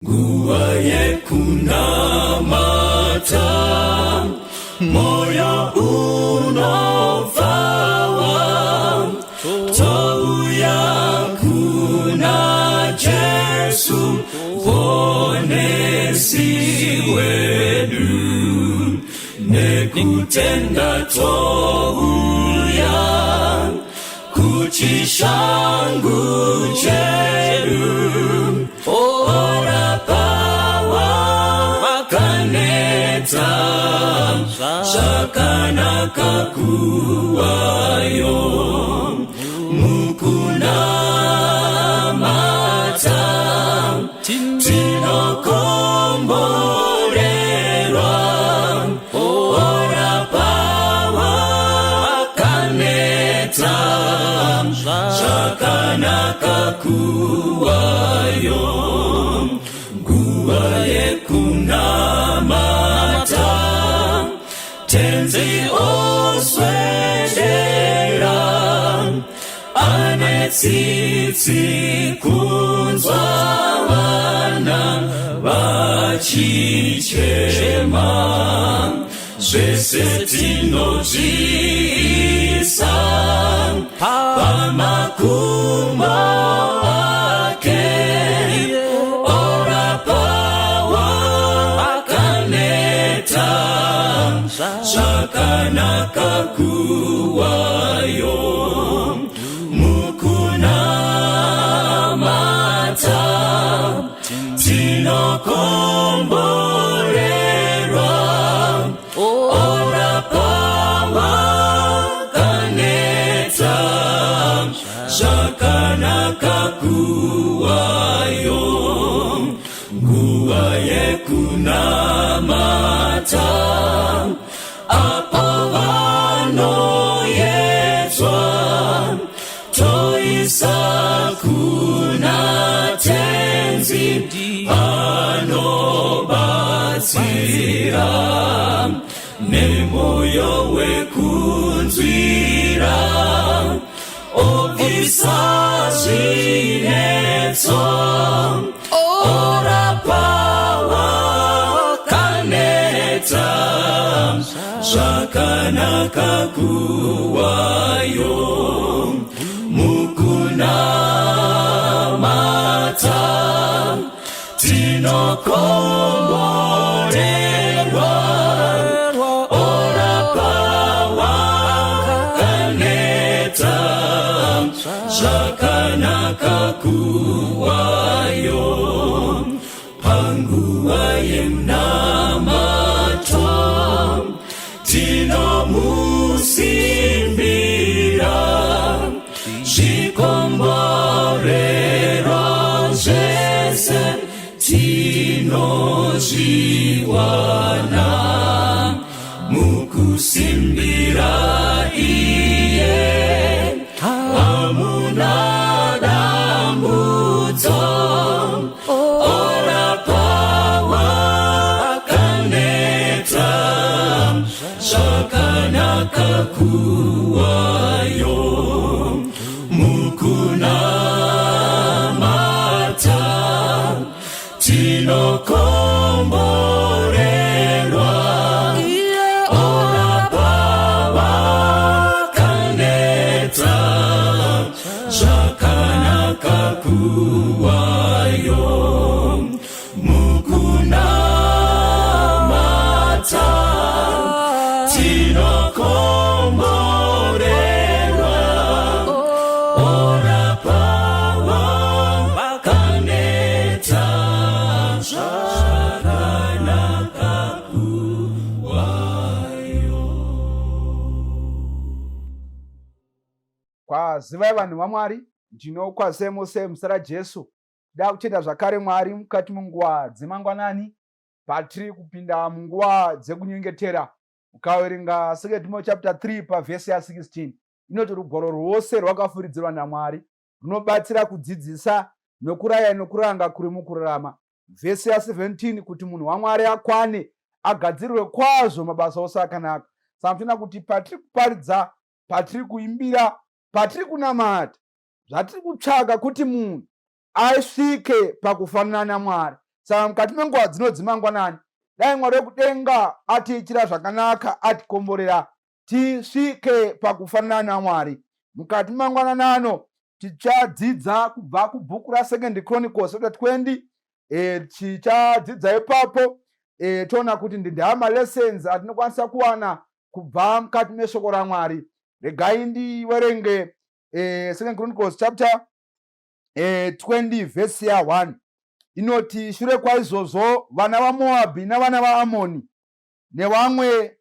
Nguva yekunamata, moyo unofara, touya kuna Jesu, Muponesi wedu, nekutenda touya kuchishangu chedu, orapa wakaneta, zvakanaka kuvayo mukunamata, tinokomborerwa, orapa wakaneta, zvakanaka kuvayo. Nguva yekunamata, Tenzi oswedera, ane tsitsi kunzwa vana vachichema, zvese tinozviisa pamakumbo ake, orapa wakaneta, zvakanaka kuvayo mukunamata, tinokomborerwa, orapa wakaneta, zvakanaka kuvayo. Nguva yekunamata, apo vanoyedzwa, toisa kuna Tenzi, anobatsira nemoyo wekunzwira, obvisa zvinetso, orapa wakaneta, zvakanaka kuvayo mukunamata, tinokomborerwa, orapa wakaneta, zvakanaka kuvayo panguva yemunamato, tinomusimbira, zvikomborero zvese tinozviwana mukusimbira iye, hamuna dambudzo, orapa wakaneta, zvakanaka kuvayo mukunamata, tinokomborerwa, orapa wakaneta, zvakanaka kuvayo mukunamata, tinokomborerwa, orapa wakaneta, zvakanaka kuvayo. Kwazivai vanhu vaMwari, ndinokwazisai mose muzita raJesu. Da kutenda zvakare Mwari mukati menguva dzemangwanani patiri kupinda munguva dzekunyengetera. Ukaverenga 2 Timothy chapter 3 pavhesi ya16, inoti rugwaro rwose rwakafuridzirwa naMwari, runobatsira kudzidzisa nokuraya nokuranga kuri mukururama. Vhesi ya17, kuti munhu waMwari akwane, agadzirirwe kwazvo mabasa ose akanaka. Saka tinoona kuti patiri kuparidza, patiri kuimbira, patiri kunamata, zvatiri kutsvaka kuti munhu asvike pakufanana naMwari. Saka mukati menguva dzino dzemangwanani, dai Mwari wekudenga atiitira zvakanaka, atikomborera tisvike pakufanana naMwari. Mukati mangwanani ano tichadzidza kubva kubhuku raSecond Chronicles chapter 20. Tichadzidza ipapo, toona kuti ndindaa malessons atinokwanisa kuwana kubva mukati meshoko raMwari. Regai ndiverenge Second Chronicles chapter 20 vhesi ya 1 inoti, shure kwaizvozvo vana vaMoabhi navana vaAmoni nevamwe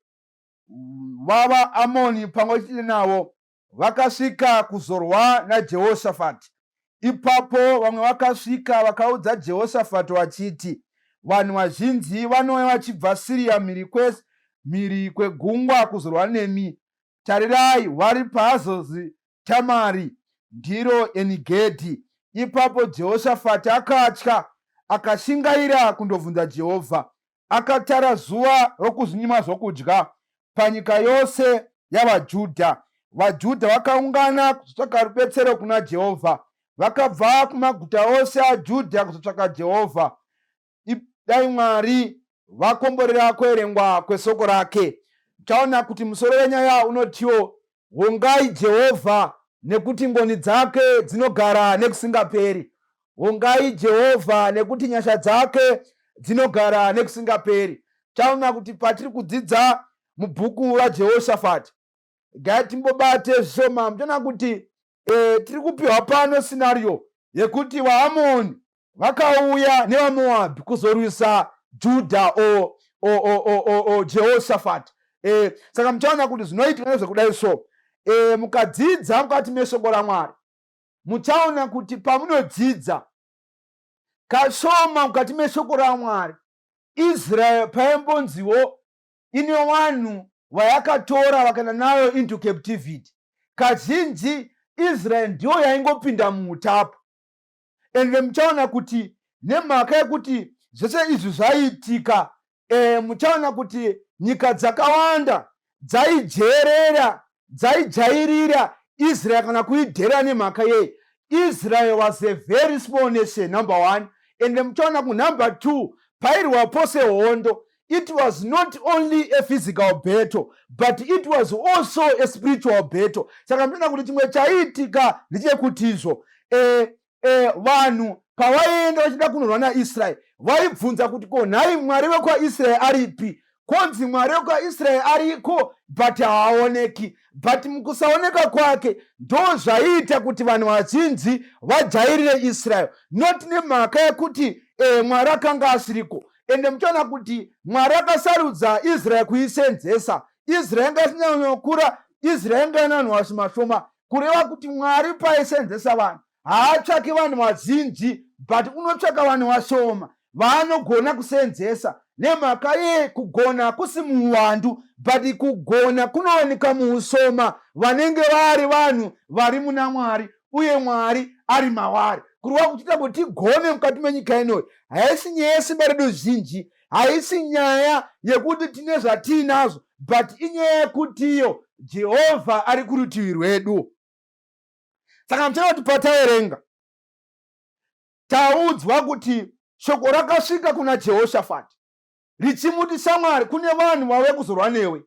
vavaAmoni pamwe chete navo vakasvika kuzorwa naJehoshafati. Ipapo vamwe vakasvika vakaudza Jehoshafati vachiti, vanhu vazhinji vanouya vachibva Siriya mhiri kwegungwa kuzorwa nemi. Tarirai, vari paHazozi Tamari, ndiro Enigedhi. Ipapo Jehoshafati akatya, akashingaira kundobvunza Jehovha. Akatara zuva rokuzvinyima zvokudya panyika yose yavaJudha. VaJudha vakaungana kuzotsvaka rubetsero kuna Jehovha. Vakabva kumaguta ose aJudha kuzotsvaka Jehovha. Dai Mwari vakomborera kuerengwa kwesoko rake. Taona kuti musoro wenyaya unotiwo, Vongai Jehovha nekuti ngoni dzake dzinogara nekusingaperi. Vongai Jehovha nekuti nyasha dzake dzinogara nekusingaperi. Taona kuti patiri kudzidza mubhuku raJehoshafati, gai timbobate zvishoma. Muchaona kuti tiri kupiwa pano scenario yekuti vaAmoni vakauya nevaMoabhi kuzorwisa Judha o Jehoshafati. Saka muchaona kuti zvinoitika nezvekudai so. Mukadzidza mukati meshoko raMwari, muchaona kuti pamunodzidza kashoma mukati meshoko raMwari, Israel paimbonziwo ine vanhu vayakatora vakaenda nayo into captivity. Kazhinji Israel ndiyo yaingopinda muutapo. Ende muchaona kuti nemhaka yekuti zvese izvi zvaiitika, muchaona kuti nyika dzakawanda dzaijerera, dzaijairira Israel kana kuidhera. Nemhaka yei? Israel was a very small nation, number one. Ende muchaona kunumber two, pairwa pose hondo, it was not only a physical battle, but it was also a spiritual battle. Saka muchaona kuti chimwe chaiitika ndechekuti izvo vanhu pavaienda vachida kunorwa naIsraeri, vaibvunza kuti, ko nhai Mwari wekwaIsraeri aripi? Konzi Mwari wekwaIsraeri ariko, but haaoneki. But mukusaoneka kwake ndo zvaiita kuti vanhu vazhinji vajairire Israel, not nemhaka yekuti Mwari akanga asiriko. Ende muchaona kuti Mwari akasarudza Israel kuisenzesa. Israel yanga isinyanyokura, Israel yanga ina vanhu vashoma. Kureva kuti Mwari paisenzesa vanhu, haatsvaki vanhu vazhinji, but unotsvaka vanhu vashoma vaanogona kusenzesa. Nemhaka ye kugona kusi muuwandu, but kugona kunowanika muusoma vanenge vari vanhu vari muna Mwari uye Mwari ari mavari. Kureva kuchiita kuti tigone mukati menyika inoyi, haisi nyaya yesimba redu zhinji, haisi nyaya yekuti tine zvatiinazvo, but inyaya yekutiyo Jehovha ari kurutivi rwedu. Saka muchaona kuti pataverenga, taudzwa kuti shoko rakasvika kuna Jehoshafati richimuti, shamwari, kune vanhu vauya kuzorwa newe.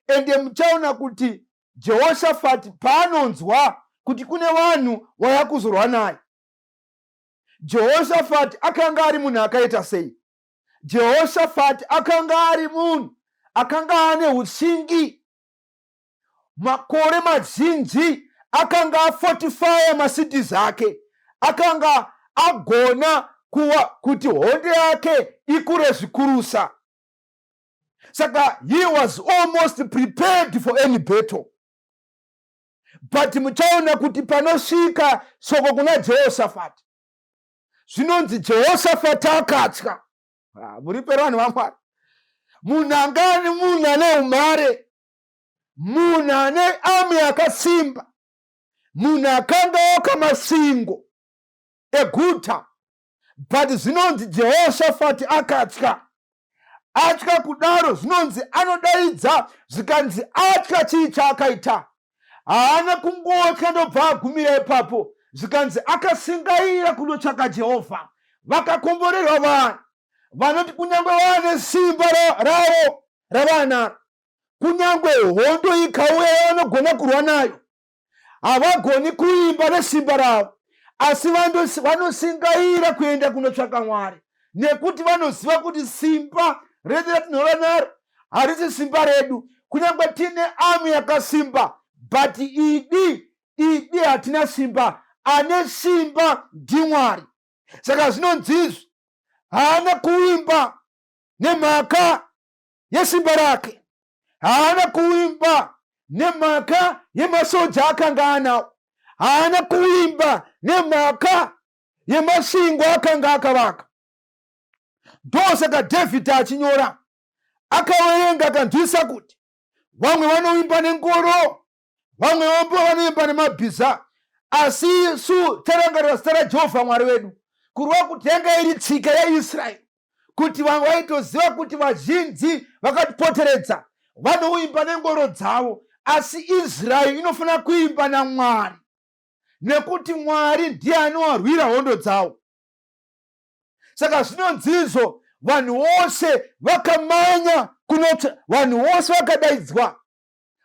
Ende muchaona kuti Jehoshafati paanonzwa kuti kune vanhu vauya kuzorwa naye, Jehoshafati akanga ari munhu akaita sei? Jehoshafati akanga ari munhu akanga ane ushingi. Makore mazhinji akanga afortifya macities ake, akanga agona kuwa kuti hondo yake ikure zvikurusa. Saka he was almost prepared for any battle. But muchaona kuti panosvika shoko kuna Jehoshafati, zvinonzi Jehoshafati akatya. Muri pero vanhu vaMwari, munhu anga ani munhu ane umhare, munhu ane army yakasimba, munhu akanga oka masingo eguta, but zvinonzi Jehoshafati akatya. Atya kudaro, zvinonzi anodaidza, zvikanzi atya, chii chaakaita? Haana kungotya ndobva agumira ipapo. Zvikanzi akasingaira kundotsvaka Jehovha. Vakakomborerwa vanhu vanoti kunyange vane simba ravo ravanaro, kunyange hondo ikauya yavanogona kurwa nayo, havagoni kuimba nesimba ravo, asi vanosingaira kuenda kunotsvaka Mwari, nekuti vanoziva kuti simba redu ratinorwa naro harisi simba redu. Kunyange tiine army yakasimba, but idi idi hatina simba, ane simba ndiMwari. Saka zvinonzizvi haana kuimba nemhaka yesimba rake, haana kuimba nemhaka yemasoja akanga anawo, haana kuimba nemhaka yemasvingo akanga akavaka. Ndosaka Dhavhidhi achinyora, akaverenga akanzwisa kuti vamwe vanoimba nengoro, vamwe vambo vanoimba nemabhiza, asi isu tarangarira zita raJehovha Mwari wedu. Kureva kuti yanga iri tsika yaIsraeri kuti vamwe vaitoziva kuti vazhinji vakatipoteredza vanoimba nengoro dzavo, asi Israeri inofanira kuimba naMwari, nekuti Mwari ndiye anovarwira hondo dzavo. Saka zvinonzizvo vanhu vose vakamanya kunoti vanhu vose vakadaidzwa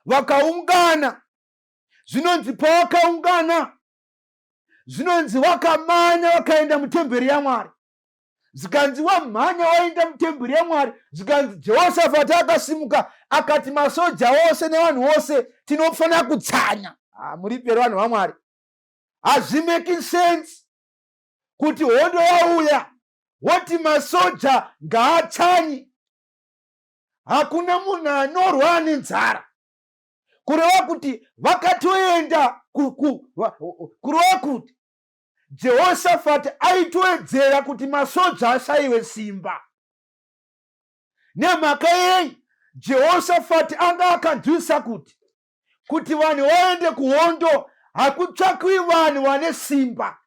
vakaungana. Zvinonzi pavakaungana, zvinonzi vakamanya vakaenda mutemberi yaMwari. Zvikanzi wamhanya waenda mutemberi yaMwari, zvikanzi Jehoshafati akasimuka akati masoja ose nevanhu vose tinofanira kutsanya. Muripere vanhu vaMwari, hazvimeki sense kuti hondo yauya woti masoja ngaatsanye. Hakuna munhu anorwa ane nzara. Kureva kuti vakatoenda, kureva kuti Jehoshafati aitowedzera kuti masoja ashayiwe simba. Nemhaka yei? Jehoshafati anga akanzwisa kuti vanhu vaende kuhondo hakutsvakiwi vanhu vane simba,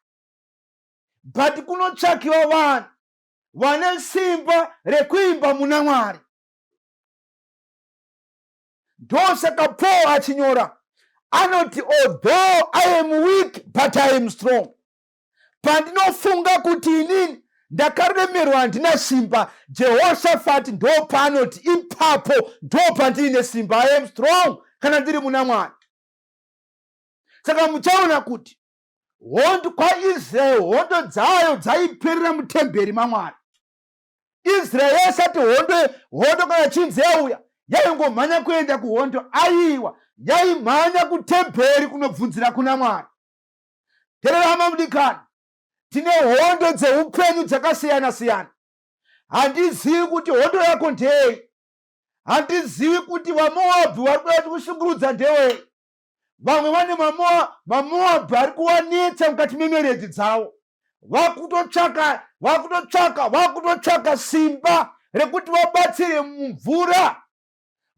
but kunotsvakiwa vanhu vane simba rekuimba muna Mwari. Ndosaka Paul achinyora anoti, although I am weak, but I am strong. Pandinofunga kuti inini ndakaremerwa, handina simba, Jehoshafati ndopaanoti ipapo ndopandiine simba. I am strong kana ndiri muna Mwari. Saka muchaona kuti hondo kwaIsraeri, hondo dzayo dzaiperera mutemberi maMwari. Israeri yaisati hondo kana chinzi yauya yaingomhanya kuenda kuhondo, aiwa, yaimhanya kutemberi kunobvunzira kuna Mwari. Terera hama mudikani, tine hondo dzeupenyu dzakasiyana siyana. Handizivi kuti hondo yako ndeyei, handizivi kuti vaMoabhi vari kuda kushungurudza ndewei. Vamwe vane maMoabhi ari kuvanetsa mukati memarriage dzavo, vakutotsvaka simba rekuti vabatsire mumvura.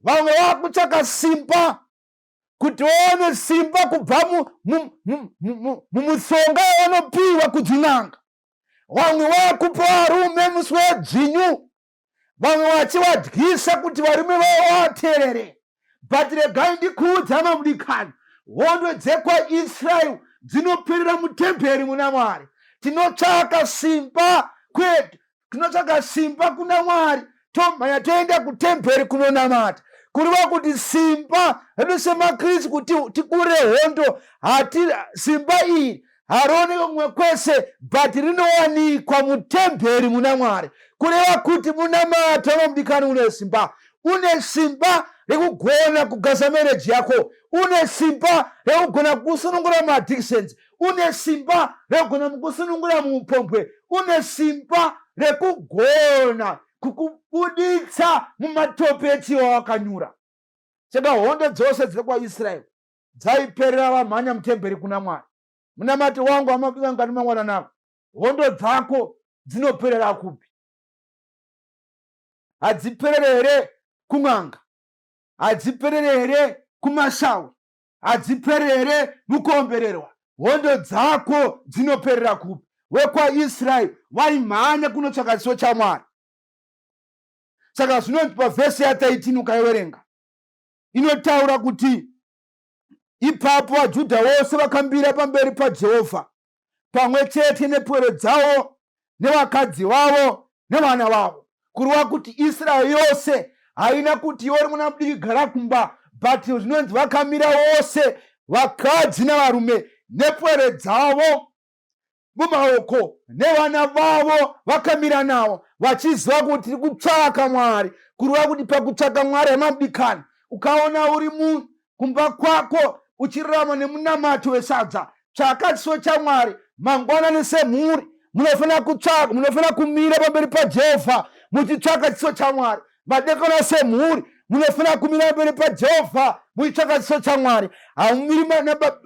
Vamwe vakutsvaka simba kuti vaone simba kubva mumutsonga yavanopiwa kudzin'anga. Vamwe vakupa varume musi wedzvinyu, vamwe vachivadyisa kuti varume vavo vateerere. But regai ndikuudza hama mudikani, hondo dzekwaIsraeri dzinoperera mutemberi muna Mwari. Tinotsvaka simba kwedu, tinotsvaka simba kuna Mwari, tomhanya toenda kutemberi kunonamata. Kureva kuti simba redu semaKristu kuti tikure hondo, hati simba iri harioneki kumwe kwese, but rinowanikwa mutemberi muna Mwari. Kureva kuti munamato wamudikani une simba, une simba rekugona kugaza marriage yako, une simba rekugona kusunungura maaddictions, une simba rekugona kusunungura muupombwe, une simba rekugona kukubuditsa mumatope echiwa wakanyura. Saka hondo dzose dzekwaIsraeri dzaiperera vamhanya mutemberi kuna Mwari. Munamato wangu amabivangani mangwana nako, hondo dzako dzinoperera kupi? Hadziperere here kun'anga? Hadziperere here kumashawi? Hadziperere here mukuombererwa? Hondo dzako dzinoperera kupi? WekwaIsraeri vaimhanya kunotsvaka chiso chaMwari. Saka zvinonzi pavhesi ya13 ukaiverenga, inotaura kuti ipapo vaJudha vose vakambira pamberi paJehovha pamwe chete nepwere dzavo. nevakadzi vavo nevana vavo. Kureva kuti Israeri yose haina kuti iwe uri mwana mudiki gara kumba, but zvinonzi vakamira vose vakadzi navarume nepwere dzavo mumaoko nevana vavo vakamira navo vachiziva kuti tiri kutsvaka Mwari. Kureva kuti pakutsvaka Mwari hamamudikani, ukaona uri munhu kumba kwako uchirarama nemunamato wesadza, tsvaka chiso chaMwari mangwanani semhuri. Munofanira kutsvaka, munofanira kumira pamberi paJehovha muchitsvaka chiso chaMwari. Madekona semhuri munofanira kumira pamberi paJehovha muchitsvaka chiso chaMwari. Hamumiri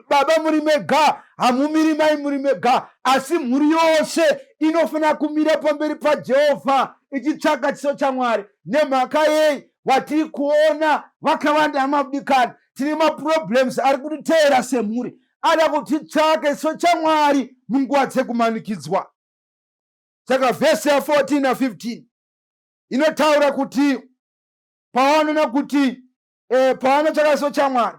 baba muri mega, hamumiri mai muri mega, asi mhuri yose inofanira kumira pamberi paJehovha ichitsvaka chiso chaMwari. Nemhaka yei? Watiri kuona vakawanda amabudikani, tine maproblems ari kutiteera semhuri, ada kuti titsvake chiso chaMwari munguva dzekumanikidzwa. Saka vhesi ya14 na15 inotaura kuti pavanoona kuti pavanotsvaka chiso chaMwari,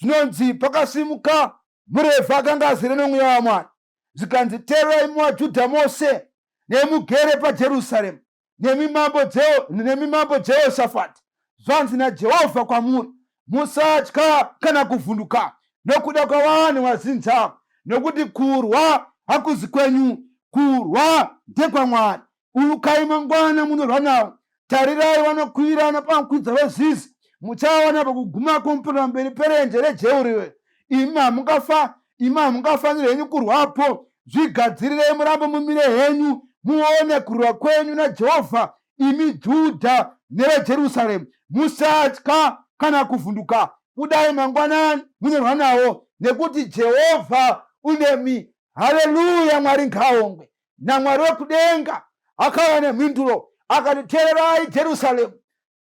zvinonzi pakasimuka muRevhi akanga azere nomweya waMwari, zvikanzi, "Teererai muvaJudha mose nemugere paJerusarema, nemi mambo Jehoshafati, zvanzi naJehovha kwamuri: Musatya kana kuvhunduka nokuda kwavanhu vazhinji ava, nokuti kurwa hakuzi kwenyu, kurwa ndekwaMwari. Urukai mangwana munorwa navo. Tarirai, vanokwirana pamakwidza weZizi, muchaona pakuguma kwomupiro pamberi perenje reJeuriwe. Imi hamungafa, imi hamungafaniri henyu kurwapo. Zvigadzirirei murambe mumire henyu, muone kurwa kwenyu naJehovha, imi Judha neveJerusaremu. Musatya kana kuvhunduka. Budai mangwanani munorwa nawo, nekuti Jehovha unemi." Haleluya! Mwari ngaongwe. NaMwari wekudenga akauya nemhinduro akati, "Tererai Jerusaremu,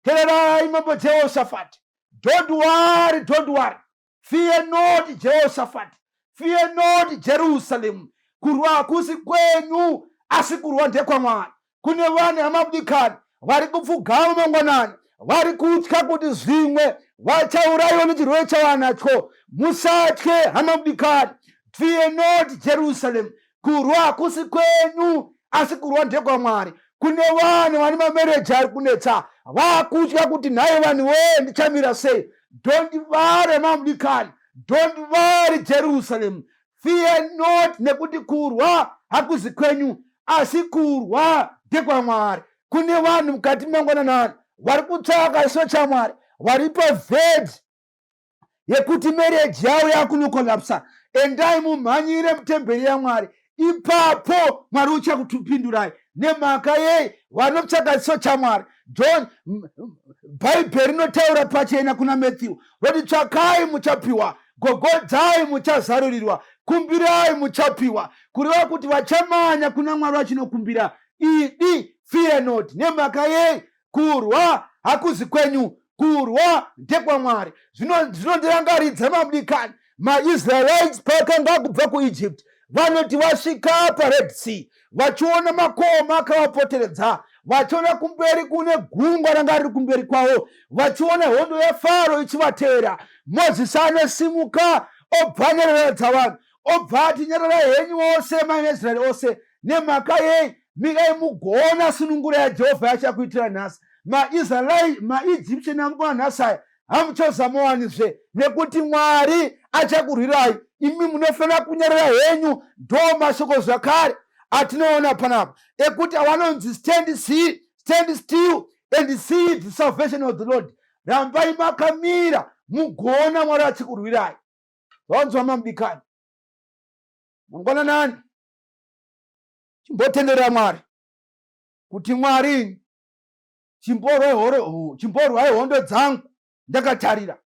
tererai mambo Jehoshafati. Don't worry, don't worry. Fear not, Jehoshafati, fear not, Jerusalem. Kurwa hakusi kwenyu, asi kurwa ndekwaMwari." Kune vanhu hamabudikani vari kupfugama mangwanani, vari kutya kuti zvimwe vachaurayiwa nechirwere chavanacho. Musatye, hamabudikani. Fear not, Jerusalem. Kurwa hakusi kwenyu, asi kurwa ndekwaMwari. Kune vanhu vane mamarriage ari kunetsa, vaakutya kuti, "Nhai vanhu wee, ndichamira sei?" Don't worry, mamudikani. Don't worry, Jerusalem. Fear not, nekuti kurwa hakuzi kwenyu, asi kurwa ndekwamwari. Kune vanhu mukati mangwananani vari kutsvaka chiso chaMwari, vari paverge yekuti marriage yavo yakunocollapsa. Endai mumhanyire mutemberi yaMwari, ipapo Mwari uchakutupindurai. Nemhaka yei? Vanotsvaka chiso chaMwari. John, Bhaibheri rinotaura pachena kuna Matthew roti, "Tsvakai muchapiwa, gogodzai muchazarurirwa, kumbirai muchapiwa." Kureva kuti vachamanya kuna Mwari vachinokumbira. Idi, fear not. Nemhaka yei? Kurwa hakuzi kwenyu, kurwa ndekwamwari. Zvinondirangaridza mamudikani, maIsraelites paakanga kubva kuEgypt, vanoti vasvika paRed Sea, vachiona makomo akavapoteredza, vachiona kumberi kune gungwa ranga riri kumberi kwavo, vachiona hondo yaFaro ichivatevera, Mozisi anosimuka obva anyereredza vanhu, obva ati, "Nyererai henyu vose maIsraeri ose. Nemhaka yei? Mirai mugoona sununguro yaJehovha yachakuitira nhasi. MaIsraeli, maEgyptian amukona nhasi aya hamuchazomuwanizve, nekuti Mwari achakurwirai. Imi munofanira kunyarara henyu." Ndo mashoko zvakare atinoona panapa ekuti avanonzi stand still and see the salvation of the Lord. Rambai makamira mugoona Mwari achikurwirai. Vanzwa mamudikani, mangwananani chimbotendera Mwari kuti, "Mwari, chimborwai hondo dzangu ndakatarira.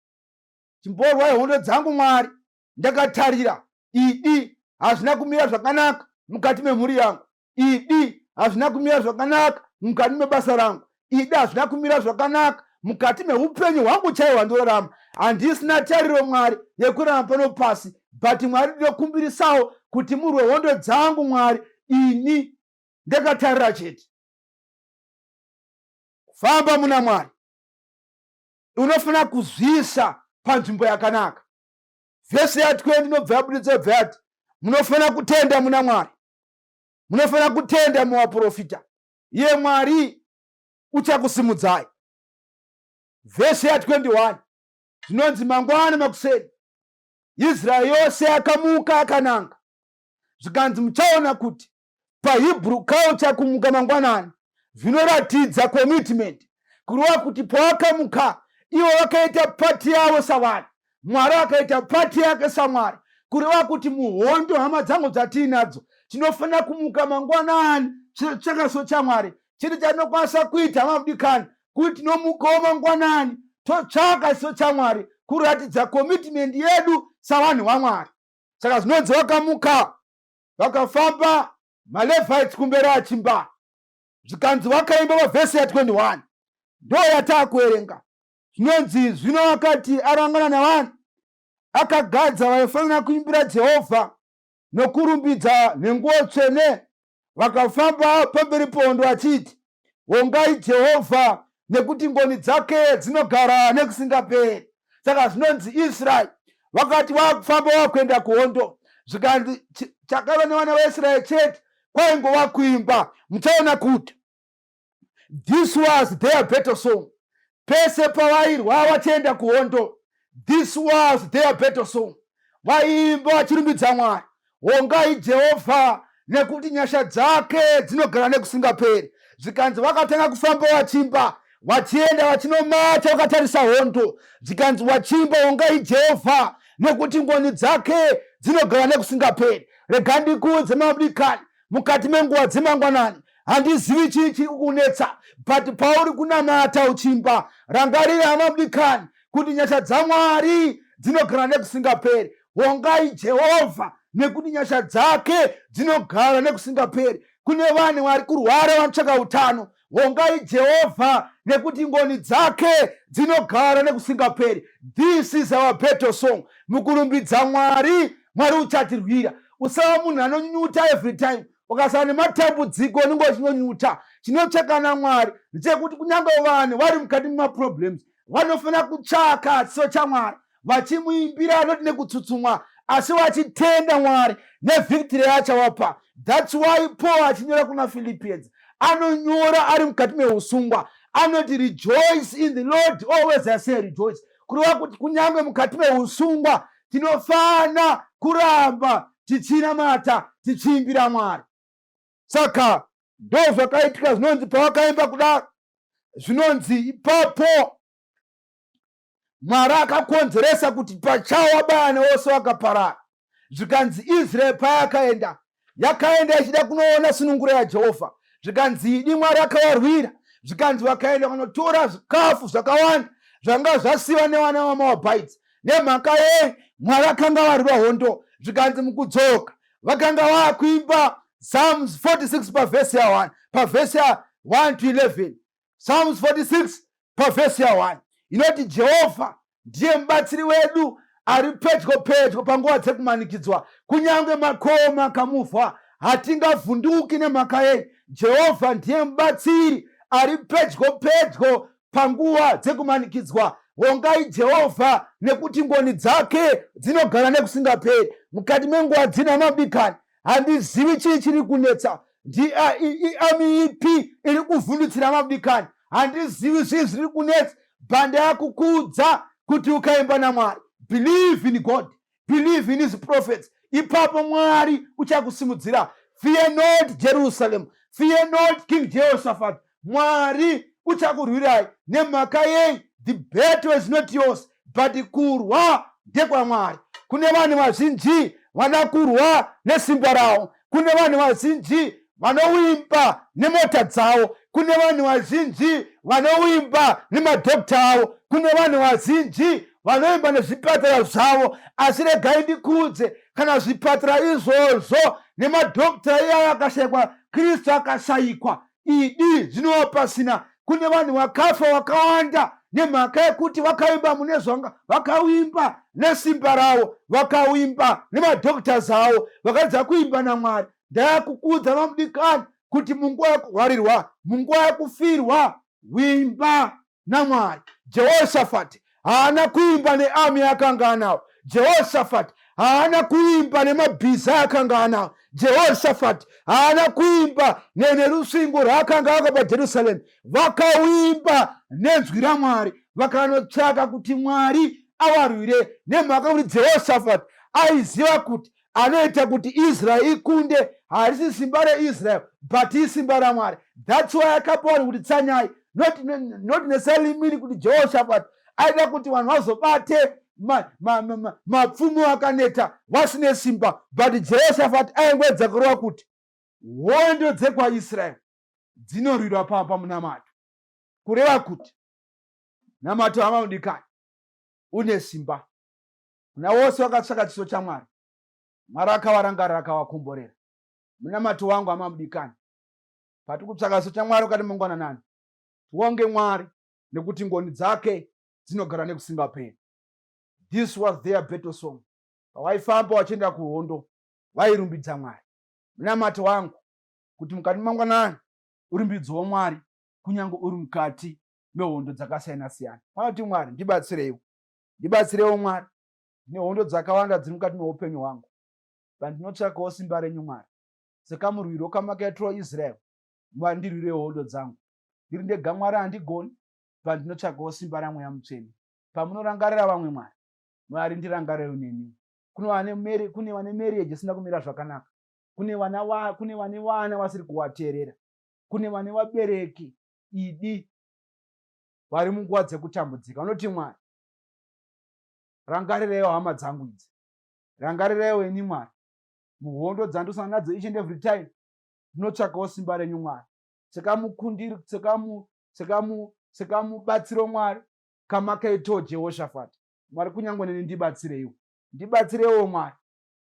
Chimborwai hondo dzangu, Mwari, ndakatarira. Idi hazvina kumira zvakanaka mukati memhuri yangu, idi hazvina kumira zvakanaka mukati mebasa rangu, idi hazvina kumira zvakanaka mukati meupenyu hwangu chaiwo hwandorarama. Handisina tariro, Mwari, yekurarama pano pasi, but Mwari, ndinokumbirisawo kuti murwe hondo dzangu, Mwari, ini ndakatarira chete." Famba muna Mwari, unofanira kuzviisa panzvimbo yakanaka. Vhesi ya20 inobva yabuditsa, bva yati munofanira kutenda muna Mwari. Munofanira kutenda muvaprofita, iye Mwari uchakusimudzai. Vhesi ya21 zvinonzi, mangwana makuseni Israeri yose yakamuka akananga. Zvikanzi muchaona kuti paHebrew culture kumuka mangwanani zvinoratidza commitment, kureva kuti pawakamuka ivo vakaita part yavo savanhu, Mwari akaita part yake saMwari. Kureva kuti muhondo, hama dzangu, dzatiinadzo, tinofanira kumuka mangwanani chakaso chaMwari. Chiri chatinokwanisa kuita, hama mudikani, kuti tinomukawo mangwanani totsvaka chiso chaMwari kuratidza commitment yedu savanhu vaMwari. Saka zvinonzi vakamuka vakafamba, maLevites kumberi achimba. Zvikanzi vakaimba pavhesi ya21, ndo yataakuverenga. Zvinonzi, zvino akati arangana navanhu, akagadza vaifanira kuimbira Jehovha nokurumbidza nenguo tsvene. Vakafamba pamberi pohondo achiti, "Vongai Jehovha, nekuti ngoni dzake dzinogara nekusingaperi." Saka zvinonzi Israeri vakati vakufamba vakuenda kuhondo, zvikanzi chakava nevana vaIsraeri chete kwaingova kuimba. Muchaona kuti this was their battle song. Pese pavairwa vachienda kuhondo, this was their battle song. Vaiimba vachirumbidza Mwari, "Hongai Jehovha, nekuti nyasha dzake dzinogara nekusingaperi." Zvikanzi vakatanga kufamba vachimba, vachienda vachinomacha vakatarisa hondo. Zvikanzi vachimba, "Hongai Jehovha, nekuti ngoni dzake dzinogara nekusingaperi." Rega ndikuudze, mabudikani, mukati menguva dzemangwanani, handizivi chii chiri kukunetsa, but pauri kunamata uchimba, rangarira, hama mudikani, kuti nyasha dzaMwari dzinogara nekusingaperi. Hongai Jehovha, nekuti nyasha dzake dzinogara nekusingaperi. Kune vanhu vari kurwara vanotsvaka utano, hongai Jehovha, nekuti ngoni dzake dzinogara nekusingaperi. This is our battle song. Mukurumbidza Mwari, Mwari uchatirwira. Usava munhu anonyuta every time ukasava nematambudziko, unenge uchinonyuta. Chinotsvaka naMwari ndechekuti kunyange vanhu vari mukati memaproblems, vanofanira kutsvaka chiso chaMwari vachimuimbira, noti nekutsutsumwa, asi vachitenda Mwari nevhictory yaachavapa. That's why Paul achinyora kuna Philippians, anonyora ari mukati meusungwa, anoti, "Rejoice in the Lord always. I say rejoice." Kureva kuti kunyange mukati meusungwa tinofana kuramba tichinamata, tichiimbira Mwari. Saka ndo zvakaitika. Zvinonzi pavakaimba kudaro, zvinonzi ipapo Mwari akakonzeresa kuti pachawo vabayane vose vakaparara. Zvikanzi Israeri payakaenda, yakaenda ichida kunoona sununguro yaJehovha. Zvikanzi idi Mwari akavarwira. Zvikanzi vakaenda kunotora zvikafu zvakawanda zvanga zvasiva nevana vamaWabhaidzi. Nemhaka yei? Mwari akanga varwira hondo. Zvikanzi mukudzoka vakanga vaakuimba Psalms 46 pavhesi ya1, pavhesi ya1 to 11. Psalms 46 pavhesi ya1 inoti, "Jehovha ndiye mubatsiri wedu ari pedyo pedyo panguva dzekumanikidzwa. Kunyange makomo akamuvhwa, hatingavhunduki." Nemhaka yei? Jehovha ndiye mubatsiri ari pedyo pedyo panguva dzekumanikidzwa. Vongai Jehovha, nekuti ngoni dzake dzinogara nekusingaperi. Mukati menguva dzina mabikani, handizivi chii chiri kunetsa, iarmy ipi iri kuvhundutsira mabikani, handizivi zvii zviri kunetsa. Bhanda yakukudza kuti ukaimba naMwari, believe in God, believe in his prophets, ipapo Mwari uchakusimudzira. Fear not, Jerusalem. Fear not, King Jehoshaphat. Mwari uchakurwirai. Nemhaka yei? The battle is not yours, but kurwa ndekwaMwari. Kune vanhu vazhinji vada kurwa nesimba ravo. Kune vanhu vazhinji vanovimba nemota dzavo. Kune vanhu vazhinji vanovimba nemadhokta avo. Kune vanhu vazhinji vanovimba nezvipatara zvavo. Asi regai ndikuudze, kana zvipatara izvozvo nemadhokta iyayo akashayikwa, Kristu akashayikwa, idi zvinova pasina. Kune vanhu vakafa vakawanda nemhaka yekuti vakaimba mune zvanga, vakavimba nesimba ravo, vakavimba nemadoctors avo, vakaedza kuimba naMwari. Ndayakukudza, vamudikani, kuti munguva yekurwarirwa, munguva yekufirwa, wimba naMwari. Jehoshafati haana kuimba nearmy yakanga anawo. Jehoshafati haana kuimba nemabhiza akanga anawo. Jehoshafati haana kuimba nerusvingo rwaakanga aka paJerusaremu. Vakauimba nenzwi raMwari, vakanotsvaka kuti Mwari avarwire, nemhaka kuti Jehoshafati aiziva kuti anoita kuti Israel ikunde harisi simba reIsrael, but isimba raMwari. That's why akapa vanhu kuti tsanyai. Not necessarily meaning kuti Jehoshafati aida kuti vanhu vazobate mapfumo akaneta vasine simba, but Jehoshafati aingoedza kureva kuti hondo dzekwaIsrael dzinorwirwa pamunamato, kureva kuti namato, hama mudikani, une simba. Kuna wose vakatsvaka chiso chaMwari, Mwari akavarangarira, akavakomborera. Munamato wangu, hama mudikani, pati kutsvaka chiso chaMwari ukati mangwananani, tionge Mwari nekuti ngoni dzake dzinogara nekusingaperi. This was their battle song. Pavaifamba vachienda kuhondo, vairumbidza Mwari. Munamato wangu kuti mukati mangwanani urumbidzwewo Mwari, kunyange uri mukati mehondo dzakasiyana siyana. Vanoti, "Mwari, ndibatsireiwo, ndibatsireiwo Mwari, ndine hondo dzakawanda dziri mukati meupenyu hwangu. Pandinotsvakawo simba renyu, Mwari, sekamurwiro kamakaitirawo Israel, Mwari, ndirwirewo hondo dzangu. Ndiri ndega, Mwari, handigoni. Pandinotsvakawo simba raMweya Mutsvene, pamunorangarira vamwe, Mwari, Mwari, ndirangarirewo neniwo." Kune vane marriage isina kumira zvakanaka, kune vane vana vasiri kuvateerera, kune vane vabereki idi vari munguva dzekutambudzika. Vanoti, "Mwari, rangarireiwo hama dzangu idzi, rangarireiwo ini, Mwari, muhondo dzandosana nadzo each and every time. Ndinotsvakawo simba renyu, Mwari, sekamukundiri, sekamubatsiro, Mwari, kamakaitawo Jehoshafati. Mwari, kunyange neni ndibatsireiwo, ndibatsireiwo, Mwari,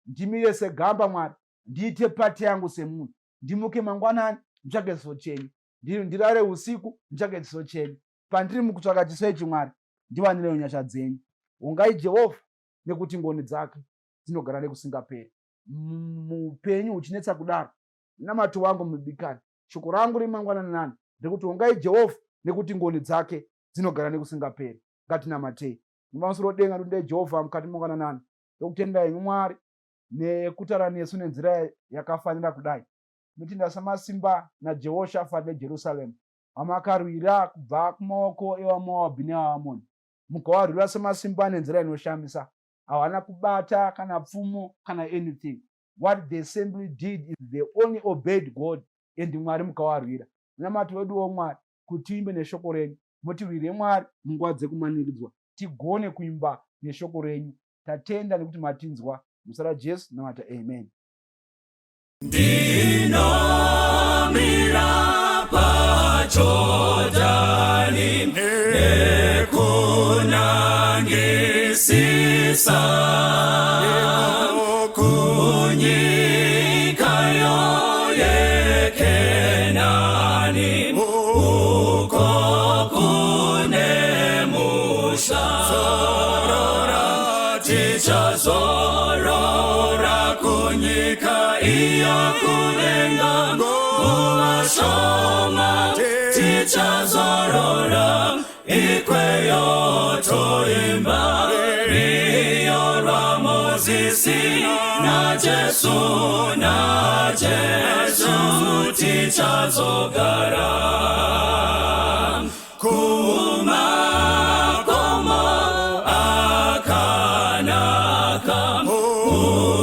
ndimire segamba. Mwari, ndiite part yangu semunhu. Ndimuke mangwanani nditsvake chiso chenyu, ndirare usiku nditsvake chiso chenyu. Pandiri mukutsvaka chiso ichi, Mwari, ndiwanirewo nyasha dzenyu." Ongai Jehovha nekuti ngoni dzake dzinogara nekusingaperi. Muupenyu huchinetsa kudaro, namato wangu mudikani, shoko rangu remangwanani nani ndekuti ongai Jehovha nekuti ngoni dzake dzinogara nekusingaperi. Ngatinamatei. Mupamusoro denga, ndotendai Jehovha mukati mangwananani. Ndokutendai henyu, Mwari, nekutaura nesu nenzira yakafanira kudai. Ndinotenda samasimba naJehoshafati neJerusaremu vamakarwira kubva kumaoko evaMoabhi nevaAmoni, mukavarwira semasimba nenzira inoshamisa. Havana kubata kana pfumo kana anything. What they simply did is they only obeyed God, and Mwari, mukavarwira. Munamato weduwo, Mwari, kuti tiimbe neshoko renyu. Mutirwire, Mwari, munguva dzekumanikidzwa, tigone kuimba neshoko renyu. Tatenda nekuti matinzwa. Muzita raJesu namata, amen. Ndinomira paJordani nekunangisisa kunyika yeKenani, uko kune musha. Tichazorora kunyika iyo kudenga, nguva shoma tichazorora ikweyo, toimba rwiyo rwaMozisi naJesu, naJesu tichazogara kumakomo akanaka,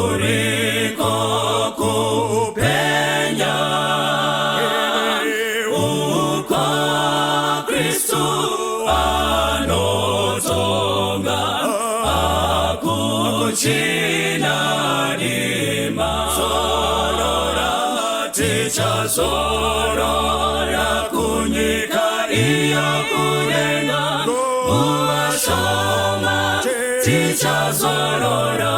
uriko kupenya, uko Kristu anotonga, akuchina dima. Tichazorora kunyika iyo kudenga, nguva shoma tichazorora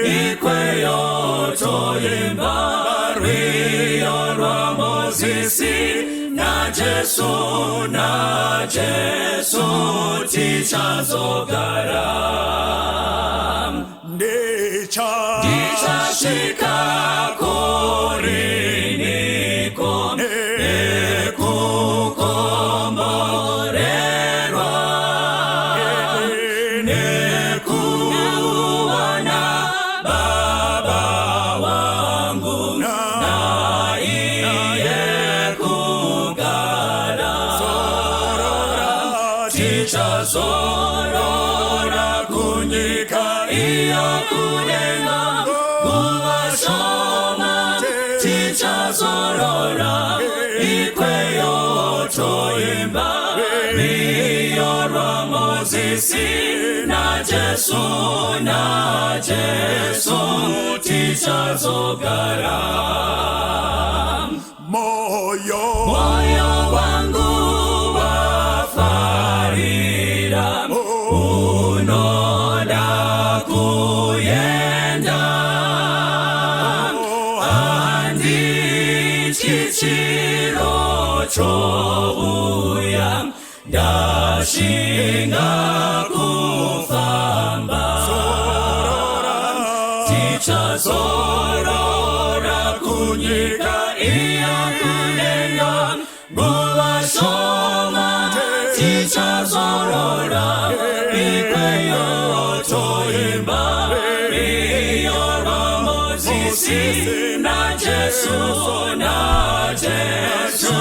ikweyo, toimba rwiyo rwaMozisi naJesu, naJesu tichazogara. Ndicha Ndichasvika kuriniko nekukomborerwa, nekuona Baba wangu. Tichazorora kunyika iyo kudenga, nguva shoma tichazorora ikweyo, toimba rwiyo rwaMozisi naJesu, naJesu tichazogara. Moyo Moyo wangu wafarira, unoda kuenda, handityi chiro chouya, ndashinga kufamba. Tichazorora kunyika iya kudenga, nguva shoma tichazorora ikweyo, toimba rwiyo rwaMozisi naJesu, naJesu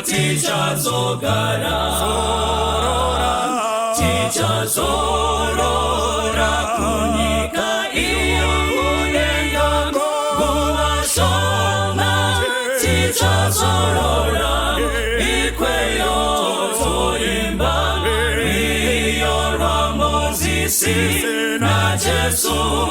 tichazogara. Tichazorora kunyika iyo kudenga, nguva shoma tichazorora ikweyo, toimba rwiyo rwaMozisi naJesu.